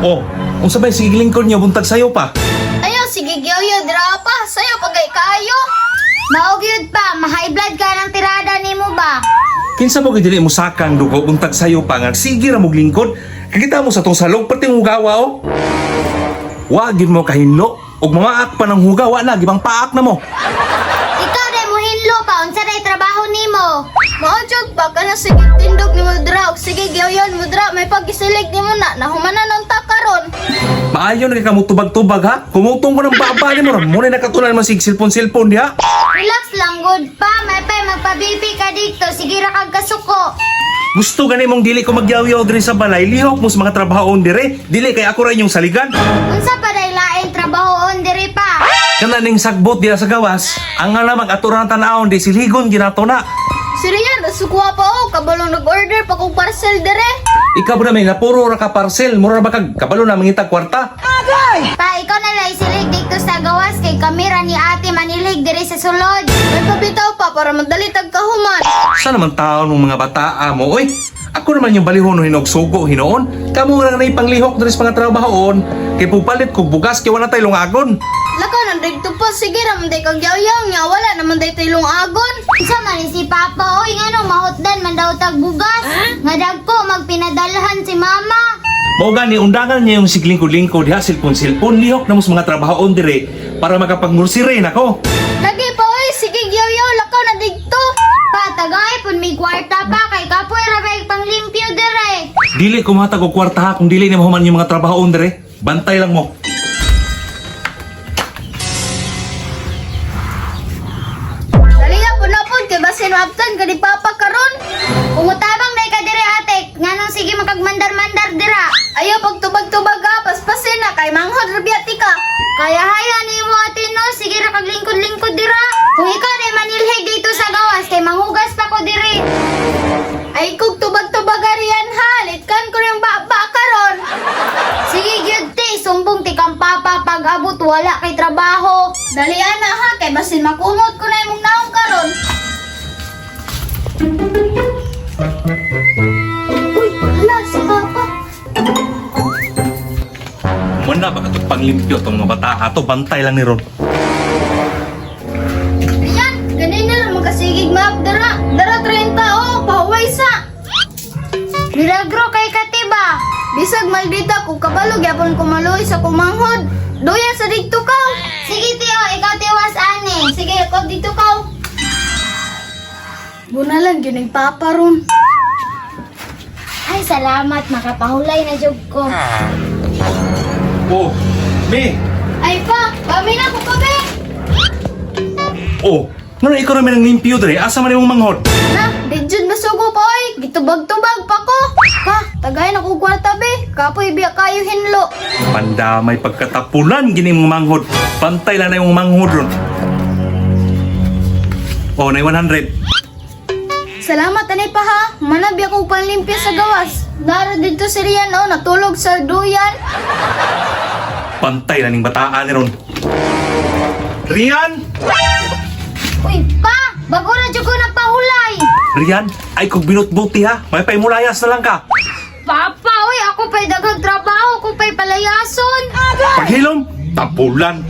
Oh, unsa ba sige lingkod niyo buntag sayo pa? Ayaw, sige gyawyaw dira pa. Sayo pagay kaayo. Mao gyud pa, ma-high blood ka ng tirada nimo ba? Kinsa mo gid dili mo sakang dugo buntag sayo pa nga sige ra mog lingkod. Kakita mo sa tong salog pati mo gawa oh. Wa gid mo kahinlo ug mamaak pa ng huga wa na gibang paak na mo. Ikaw day mo hinlo pa unsa day trabaho nimo? Mao jud pa kana sige tindog nimo dira og sige gyawyaw mo dira may pagisilig nimo na nahumanan ang ta karon. Maayo na kay kamo tubag-tubag ha. Kumutong ko ng baba nimo ra mo na nakatunan man sig silpon-silpon diha. Relax lang good pa, may pay magpa-BP ka dito, sige ra kag kasuko. Gusto gani mong dili ko magyawyaw diri sa balay, lihok mo sa mga trabahoon dire. Dili kay ako ra inyong saligan. Unsa pa day laing trabahoon diri pa? Kana ning sagbot diha sa gawas, ang nga lamang ato ra tan-awon di silhigon ginato na. Si Rian, sukwa pa oh, kabalong nag-order pa kong parcel dire. Ikaw ba na may napuro ra ka parcel, mura ra ba kag kabalo na mangita kwarta? Pa, ikaw na lang isilig dito sa gawas kay kamera ni ate manilig diri sa sulod. May pabitaw pa para madali tag kahuman. Sa naman taon mong mga bataa mo, oy. Ako naman yung balihon hinog sugo hinoon. Kamo ra na ipanglihok diri sa mga trabahoon. Kay pupalit kog bugas kay wala tay lungagon. Lakaw nang dito pa sige ra man day kag yaw-yaw nya wala naman day taylong agon. Unsa man ni si Papa oy ngano mahutdan man daw tag bugas. Nga dagko magpinadalhan si Mama. Mao gani undangan niya yung siglingkod-lingkod diha silpon-silpon lihok na mo sa mga trabahoon dire para makapagmursire nako. Lagi pa oy, sige yaw-yaw lakaw na dito. Pa, tagay pud may kwarta pa kay kapoy ra bay panglimpyo dire. Dili ko mahatag og kwarta ha kung dili ni mahuman yung mga trabahoon dire. Bantay lang mo. Dali na po na po, kay basin maabtan ka ni Papa karon. Umutabang na ka dire ate, nganong sige makagmandar-mandar dira. Ayaw pagtubag-tubag ha, paspasin na kay manghod ra biya ti ka. Kaya haya nimo ate no, sige ra kag lingkod-lingkod dira. Kung ikaw day manilhig dito sa gawas kay manghugas pa ko diri. Ay kog tubag-tubag riyan ha, litkan ko ng baba karon. Sige gyud te, sumbong ti kang papa pag abot wala kay trabaho. Dali ana ha, kay basin makumot ko na imong naong karon. Uy, hala si Papa. Muna ba katong panglimpyo tong mga bata ato bantay lang ni Ron. Ayan, ganina ra makasigig maap dara. Dara 30 oh, pahuway sa. Milagro kay katiba. Bisag maldita ko kabalo gyapon ko maluoy sa kumanghod. Duya sa didto ka. Sige tiyo, ikaw tiwas ani. Sige, ako dito ka. Bunalan gyud ning papa ron. Ay salamat makapahulay na jud ko. Oh, me. Ay pa, pamina ko kabe. Oh, ngano ikaw naman ang limpyo dire? Asa man imong manghod? Na, di jud masugo pa oy. Gitubag-tubag pa ko. Pa, tagay na ko kwarta be. Kapoy biya kayo hinlo. Pandamay pagkatapulan gini imong manghod. Pantay lang na imong manghod ron. Oh, nay 100. Salamat anay pa ha. Manabi ako panlimpyo sa gawas. Nara dito si Rian oh, natulog sa duyan. Pantay lang ning bataan ni Ron. Rian! Uy pa, bago ra jud ko nagpahulay. Rian, ay kog binutbuti ha. May paimulayas na lang ka. Papa, uy ako pa'y daghang trabaho, ako pa'y palayason. Paghilom, tapulan.